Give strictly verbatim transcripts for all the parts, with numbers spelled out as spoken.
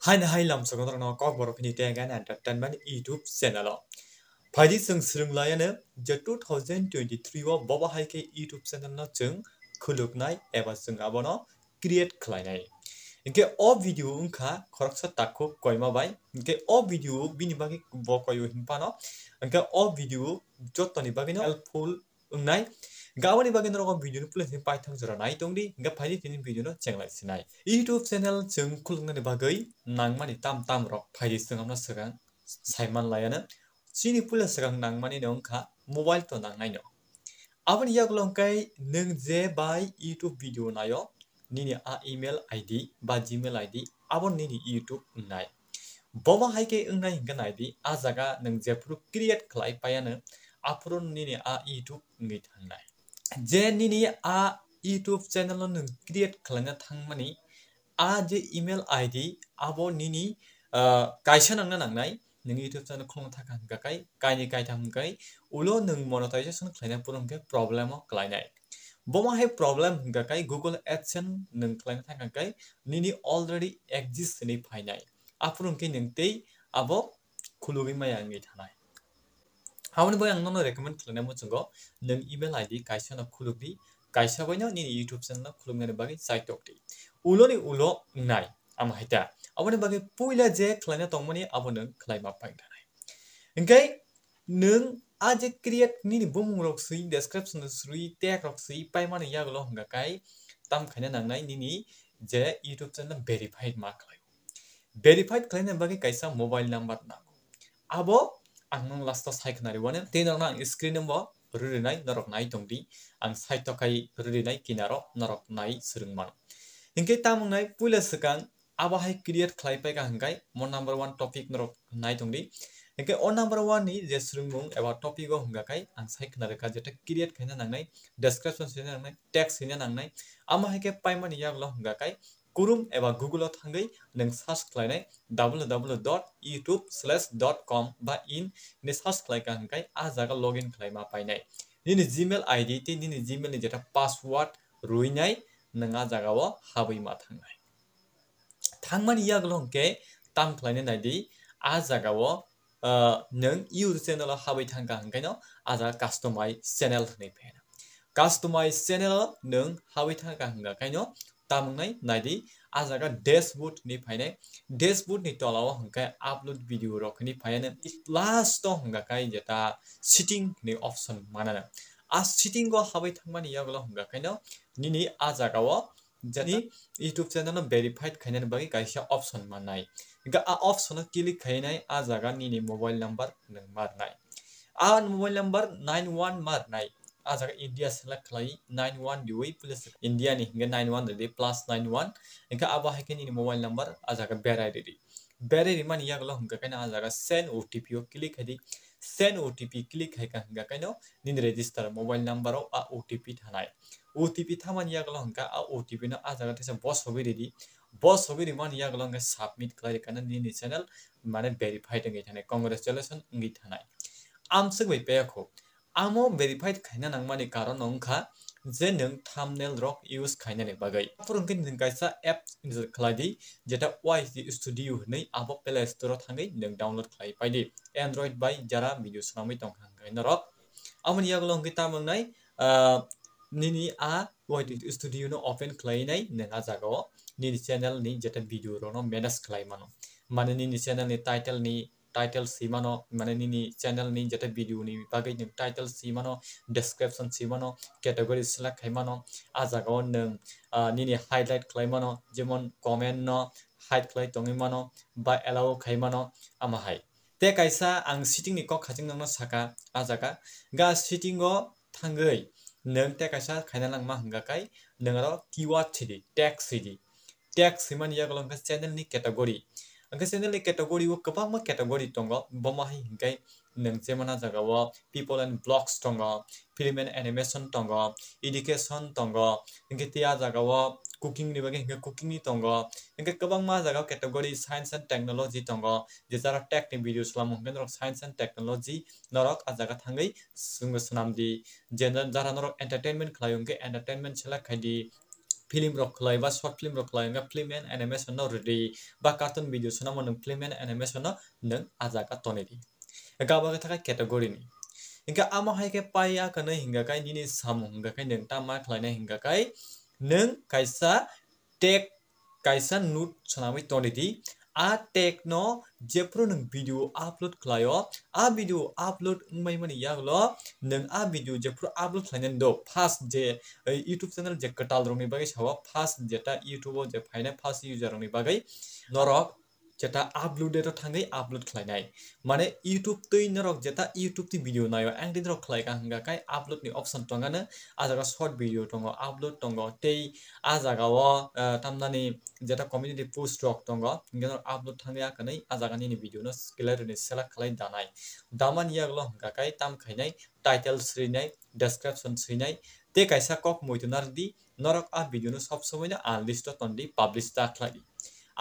Haino hai lamsogo norokno Kokborok hini tei Entertainment YouTube channel o. Phaidi chwng swrwng laiano je two thousand twenty-three o bobo hai khe YouTube channel no chwng khuluknai eba chwng abono create khlainai. Hinkhe o video wngkha khoroksa takhuk koima bai. Hinkhe o video bini bagwi bo koiwi hinphano. Hinkhe o video jotoni bagwino helpful wngnai. Hinkhe aboni bagwi norok o video no puila simi paithak jora nai tongdi. Hinkhe phaidi tini video no chenglai sinai. YouTube channel chwng khuluknani bagwi nangmani tam tam rok phaidi chwng amno swkang saiman laiano. Chini puila swkang nangmani no wngkha mobile to nangnai no. Aboni yagulo hwnkhe nwng je bai YouTube video naio, nini a email I D ba Gmail I D abo nini YouTube wngnai. Bobo hai khe wngnai hinkhe naidi, a jaga nwng jephuru create khlai paiano, aphuru nini a YouTube wngwi thangnai. Je nini a YouTube channel no nwng create khlaina thangmani, a je email I D abo nini, ah, kaisa nangna nangnai, nwng YouTube channel khulokna thaka hwnkha kai, kainwi kaitham hwnkhe ulo nwng monetization khlaina phuru hwnkhe problem o klainai. Bomo hai problem hwnkha kai Google AdSense nwng khlaina thaka kai nini already exist hinwi phainai. Aphuru hwnkhe nwng tei abo khulugwi maya wngwi thanai. Aboni bagwi ang nono recommend khlainai muchungo, nwng email I D kaisa no khulukdi, kaisa baino nini YouTube channel no khuluknani bagwi chaitok di. Uloni ulo wngnai, amo hai ta. Aboni bagwi puila je khlaina tongmani abo nwng khlaima pai thanai. Hinkhe nwng a je create nini bumung rok swi, description rok swi, tag rok swi paimani yagulo hwnkha kai tam khaina nangnai nini je YouTube channel verified ma khlai. Verified khlaina bagwi kaisa mobile number nango. Abo ang nung last o sai khwnari wani. Tei norokno ang screen o bo rwrwnai, norok nai tongdi. Ang side o khai rwrwnai kinaro norok nai swrwng mano. Hinkhe tamo wngnai puila swkang abo hai create khlai paikha hwnkhe mo number one topic norok nai tongdi. Hinkhe o number one ni je swrwngmung eba topic o hwnkha khai ang sai khwnarwkha jeto create khaina nangnai, description swina nangnai, text swina nangnai. Amo hai khe paimani yagulo hwnkha khai Chrome eba Google o thangwi nwng search khlainai w w w dot youtube slash dot com ba in hinwi search khlaikha hwnkhe a jaga login khlaima painai. Nini Gmail I D tei nini Gmail ni jeta password rwinai nwng a jaga o habwi ma thangnai. Thangmani yagulo hwnkhe tam khlainai naidi a jaga o, ah, nwng your channel o habwi thangkha hwnkhe no a jaga customize channel hinwi phaina. Customize channel o nwng habwi thangkha hwnkha khaino tam wngnai naidi a jaga dashboard hinwi phainai. Dashboard ni tola o hwnkhe upload video rok hinwi phaiya nw last o hwnkha khai jeta setting hinwi option manana. A setting o habwi thangmani yagulo hwnkha khaino nini a jaga o jani YouTube channel no verified khainani bagwi kaisa option mannai. Hinkhe a option o click khainai a jaga nini mobile number nwng marnai. A mobile number nine one marnai. A jaga India select khlai nine one diwi plus India ni hinkhe nine one ridi plus nine one. Hinkhe abo hai khe nini mobile number a jaga berai ridi. Berai rimani yagulo hwnkha khe a jaga send O T P o click khaidi. Send O T P click khaikha hwnkha khe no nini register mobile number o a O T P thanai. O T P thamani yagulo hwnkha a O T P no a jaga teisa bosogwi ridi. Bosogwi rimani yagulo hwnkhe submit khlai rikha nini channel mane verified wngwi thanai. Congratulations wngwi thanai. Amswk bai paya kho. Amo verified khaina nangmani karon no wngkha je nwng thumbnail rok use khainani bagwi. Aphuru hwnkhe nwng kaisa app install khlai di, jeta Y T Studio hinwi abo Play Store o thangwi nwng download khlai pai di. Android bai jara video swnamwi tongkha hwnkhe norok. Aboni yagulo hwnkhe tamo wngnai, ah, nini a Y T Studio no open khlai nai nwng a jaga o nini channel ni jeta video rok no manage khlai mano. Mane nini channel ni title ni title swi mano, mane nini channel ni jeta video ni bagwi nwng title swi mano, description swi mano, category select khai mano. A jaga o nwng, ah, nini highlight khlai mano, jemon comment no hide khlai tongwi mano, ba allow khai mano, amo hai. Tei kaisa ang setting ni kok khaching nokno saka, a jaga ga setting o thangwi nwng tei kaisa khaina langma hwnkha khai nwng aro keyword sidi, tag sidi. Tag swimani yagulo hwnkhe channel ni category. Hwnkhe channel ni category o kwbangma category tongo, bomo hai hwnkhe nwng jemon a jaga o people and vlogs tongo, film and animation tongo, education tongo, hwnkhe tei a jaga o cooking ni bagwi hwnkhe cooking ni tongo, hwnkhe kwbangma a jaga o category science and technology tongo, je jara tech ni video swlamo hwnkhe norok science and technology norok a jaga thangwi swngwi swnam di, je jara norok entertainment khlai hwnkhe entertainment select khai di, film rok khlai ba short film rok khlai, hwnkhe film and animation no rwdi, ba cartoon video swnamo nwng film and animation no nwng ah jaga tonwi di. Hwnkhe abo khe thakai category ni. Hwnkhe amo hai khe pai ya kwnwi hwnkha khe nini samung hwnkha khe nwng ta ma khlainai hwnkha khe nwng kaisa tag, kaisa note swnamwi tonwi di. A tag no jephuru nwng video upload khlaio, a video upload wngmani yagulo nwng a video jephuru upload khlainani do, first je, eh, YouTube channel je kwtal rokni bagwi sao, first jeta YouTube o je phainai first user rokni bagwi norok jeta uploaded o thangwi upload khlainai. Mane YouTube twi norok jeta YouTube ni video naio, ang twi norok khlai ka hwnkha khe upload ni option tongano, ah jaga short video tongo, upload tongo, tei ah jaga o, eh, tamnani jeta community post rok tongo, hwnkhe norok upload thangwi ah kwnwi ah jaga nini video no gallery ni select khlai danai. Damani yagulo hwnkha khe tam khainai, title swinai, description swinai, tei kaisa kok muitu narwkdi, norok ah video no sob somoi no unlist o tondi, publish ta khlai di.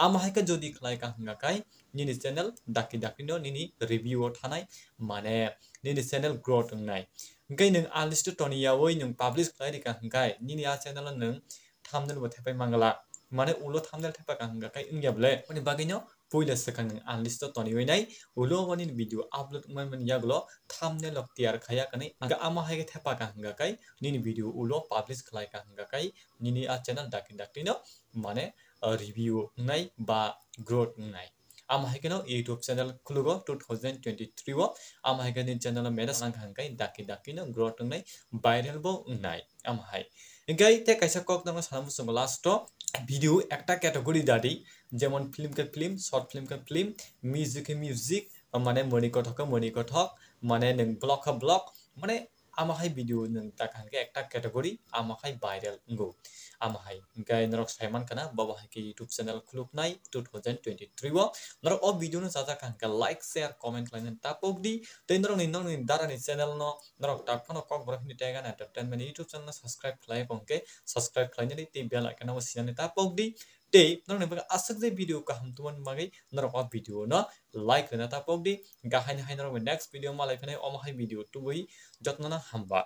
Amo hai khe jodi khlai ka hwnkha khe nini channel dakti dakti no nini review o thanai, mane nini channel growth wngnai. Hwnkhe nwng unlist o toni yaui nwng publish khlai rika hwnkhe nini ah channel o nwng thumbnail bo thepai mangla, mane ulo thumbnail thepa ka hwnkha khe wngya bole, aboni bagwi no puila swkang nwng unlist o toniwi nai, ulo o nini video upload wngmani yagulo thumbnail rok tiyar khaiya kwnwi. Hwnkhe amo hai khe thepa ka hwnkha khe nini video ulo publish khlai ka hwnkha khe nini ah channel dakti dakti no mane, uh, review wngnai ba growth wngnai. Amo hai kheno YouTube channel khulugo two thousand twenty-three o, amo hai khe nini channel o manage wngkha hwnkhe dakti dakti no growth wngnai, viral bo wngnai. Amo hai. Hwnkhe tei kaisa kok nangno sana muchungo last o video ekta category dadi, jemon film khe film, short film khe film, music khe music, mane moni kothok khe moni kothok, mane nwng vlog khe vlog, mane amo hai video nwng ta kaham khe ekta category, amo hai viral wngo. Amo hai. Hwnkhe norok sai mankha na, bobo hai khe YouTube channel khuluknai two thousand twenty-three o. Norok o video no chajak kha hwnkhe like, share, comment khlainani ta pokdi. Tei norokni, norokni darani channel no norok tak phano Kokborok Hindi Taigan Entertainment YouTube channel no subscribe khlai phano hwnkhe subscribe khlainani tei bell icon no sinani ta pokdi. Tei norokni bagwi aswk je video kaham tubumani bagwi norok o video no like rwna ta pokdi. Hwnkhe haino hai norokni next video malai phinai, omo hai video tubui jotno no hambai.